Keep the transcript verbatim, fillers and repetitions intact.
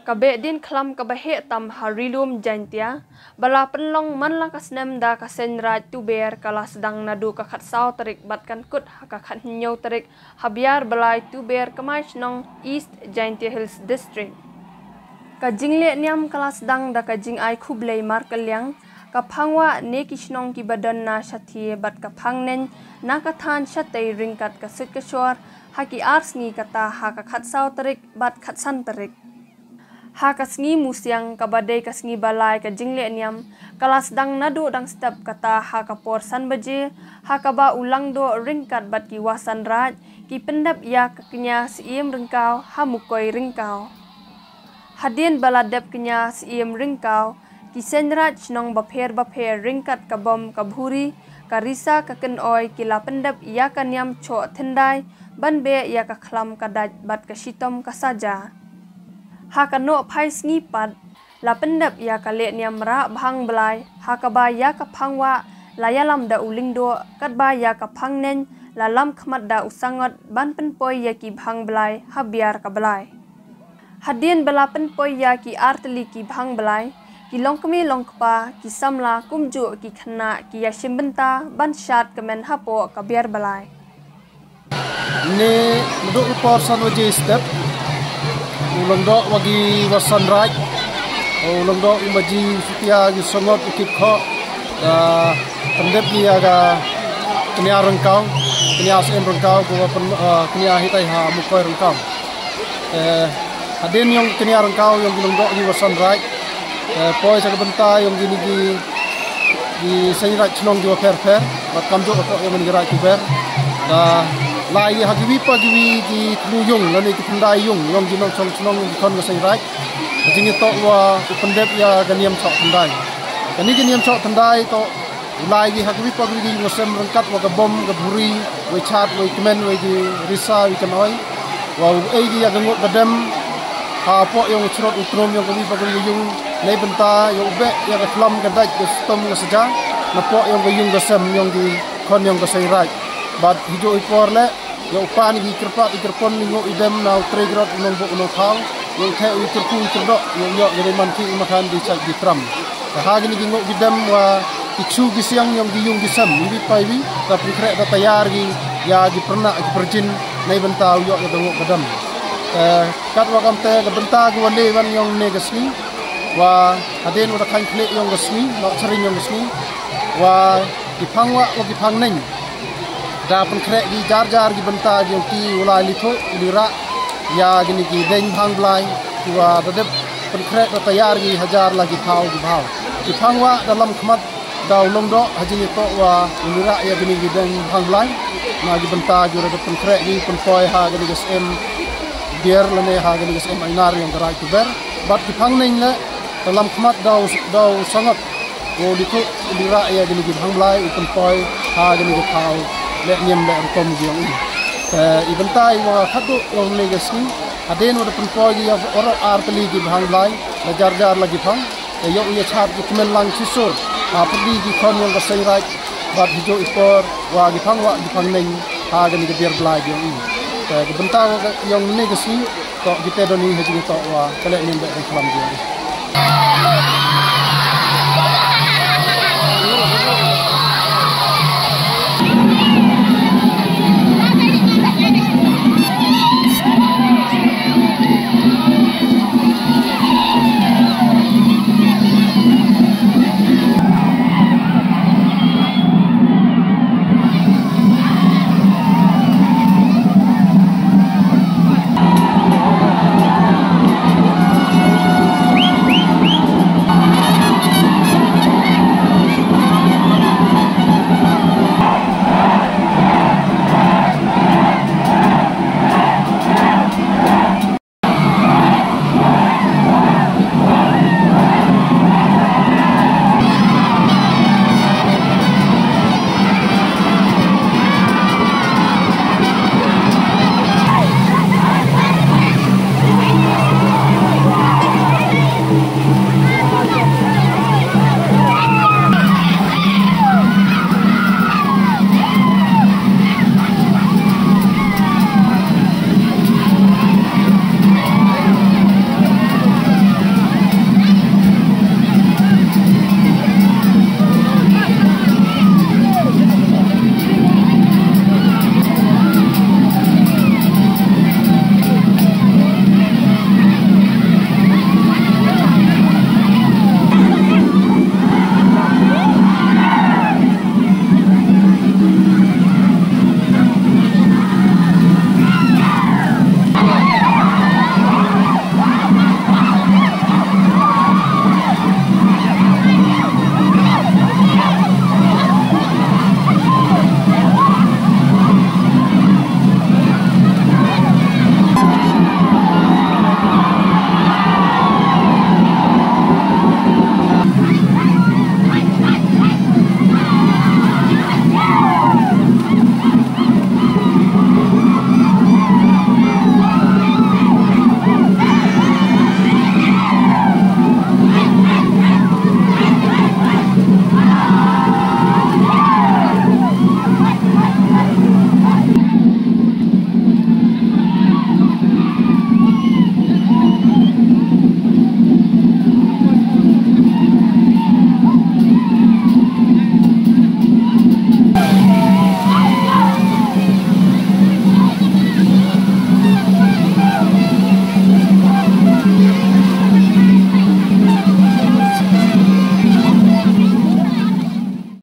Ka Behdien Khlam kaba heh tam ha Ri-lum Jaintia, ba la pynlong man la ka snem da ka Seiñ Raij Tuber, ka la sdang naduh ka khatsaw tarik bad kan kut ha ka khathynñiew tarik ha Biar Blai Tuber, Kmai Shnong, East Jaintia Hills District. Ka jingleh niam ka la sdang da ka jingai khublei markylliang, ka phang wah na ki shnong kiba don na shathie bad ka phang neng na ka thaiñ shatei ryngkat ka suit ka shor ha ki ar sngi, kata ha ka khatsaw tarik bad khatsan tarik. Ha ka sngi Musiang kaba dei ka sngi ba lai ka jingleh niam, ka la sdang naduh dang step, kata ha ka por san baje, ha kaba u Langdoh ryngkat bad ki Wasan Raij ki pyndep ïa ka kñia Syiem Ryngkaw ha Mukoi Ryngkaw. Hadien ba la dep kñia Syiem Ryngkaw, ki Seiñ Raij Shnong bapher bapher ryngkat ka bom ka bhuri, ka risa ka kynoi ki la pyndep ïa ka niam choh thyndai ban beh ïa ka khlam ka dait bad ka shitom ka saja. Ha ka nohphai sngi pat, la pyndep ïa ka leh niam rah bhang blai, ha kaba ïa ka phang wah la ïalam da u Lyngdoh, katba ïa ka phang neng la lam khmat da u Sangot ban pynpoi ïa ki bhang blai ha Biar ka Blai. Hadien ba la pynpoi ïa ki ar tylli ki bhang blai, ki longkmie longkpa, ki samla kumjuh ki khynnah ki ïashim bynta ban shad kmen hapoh ka Biar Blai. Ni, naduh ka por san baje step, u Langdoh wa ki Wasan Raij, u Langdoh u Maji, u Sutia, ki Sangot, u Kipkhoh, da pyndep ïa ka kñia Ryngkaw, kñia Syiem Ryngkaw, kaba pyn, eh, kñia hitai ha Mukoi Ryngkaw. Eh, hadien ïong kñia Ryngkaw ïong ki Langdoh ki Wasan Raij, eh, poi sa ka bynta ïong kine ki, ki Seiñ Raij Shnong kiba pher pher, bad kumjuh hapoh ïong kine ki Raij Tuber. Da lai ha kiwei pa kiwei ki thlu ïung lane ki thyndai ïung ïong ki nongshong shnong ïong ki khon ka Seiñ Raij. Ka jingïatoh wa u pyndep ïa ka niam choh thyndai. Kane ka niam choh thyndai toh u lai ki ha kiwei pa kiwei ki ïung sem ryngkat wa ka bom, ka bhuri, wei chad, wei kmen, wei ki risa, wei kynoi. Wa u ei ki ïa ka nguh ka dem hapoh ïong u chrot u trum ïong kiwei pa kiwei ki ïung, neibynta ïa u beh ïa ka khlam ka dait, ka shitom ka saja napoh ïong ka ïung ka sem ïong ki khon ïong ka Seiñ Raij. Bad hijuh i por leh, ïa u pan ki kyrpad i kyrpon, i nguh i dem na u trei grot, u nongbuh u nongthaw, ïa u theh u kyrkhu u kyrdoh, ïa u ïoh ki dei man ki i makan di chait di tram. Ka ha kine ki nguh ki dem wa ki chu ki siang ïong ki ïung ki sem, iwei pa iwei, da pynkhreh da tayar ki ïa ki pyrnah ki pyrjin, neibynta u ïoh ïa ka nguh ka dem. Eh, katwa kamte ka bynta ka wa leh wan ïong ne ka sngi, wa hadien wa da khan khleh ïong ka sngi, nok charing ïong ka sngi, wa ki phang wah wa ki phang neng da pynkhreh ki jar jar ki bynta ki ong ki u lai lithuh u lirah ïa kine ki deng bhang blai, ki wa da dep pynkhreh da tayar ki hajar la ki phaw ki bhaw. Ki phang wah da lam khmat da u Langdoh ha jingïatoh wa u lirah ïa kine ki deng bhang blai. Na ki bynta ki wa da dep pynkhreh ki pynpoi ha kine ki syiem Biar lane ha kine ki syiem Ainar ïong ka Raij Tuber. Bad ki phang neng leh da lam khmat da u, da u Sangot, u lithuh u lirah ïa kine ki bhang blai, u pynpoi ha kine ki phaw leh niam leh rukom ki ïong i. Eh, i bynta i wa khadduh ïong ne ka sngi, hadien wa da pynpoi ki ïa waroh ar tylli ki bhang blai, da jar jar la ki phang, te ïoh ïa chad ki kmen lang chisur ha pyrdi ki khon ïong ka Seiñ Raij, bad hijuh i por wa ki phang wah ki phang neng ha kine ki Biar Blai ki ïong i. Te ki bynta wa ka ïong ne ka sngi, toh kite don i ha jingïatoh wa ka leh niam leh rukom ki ïong i.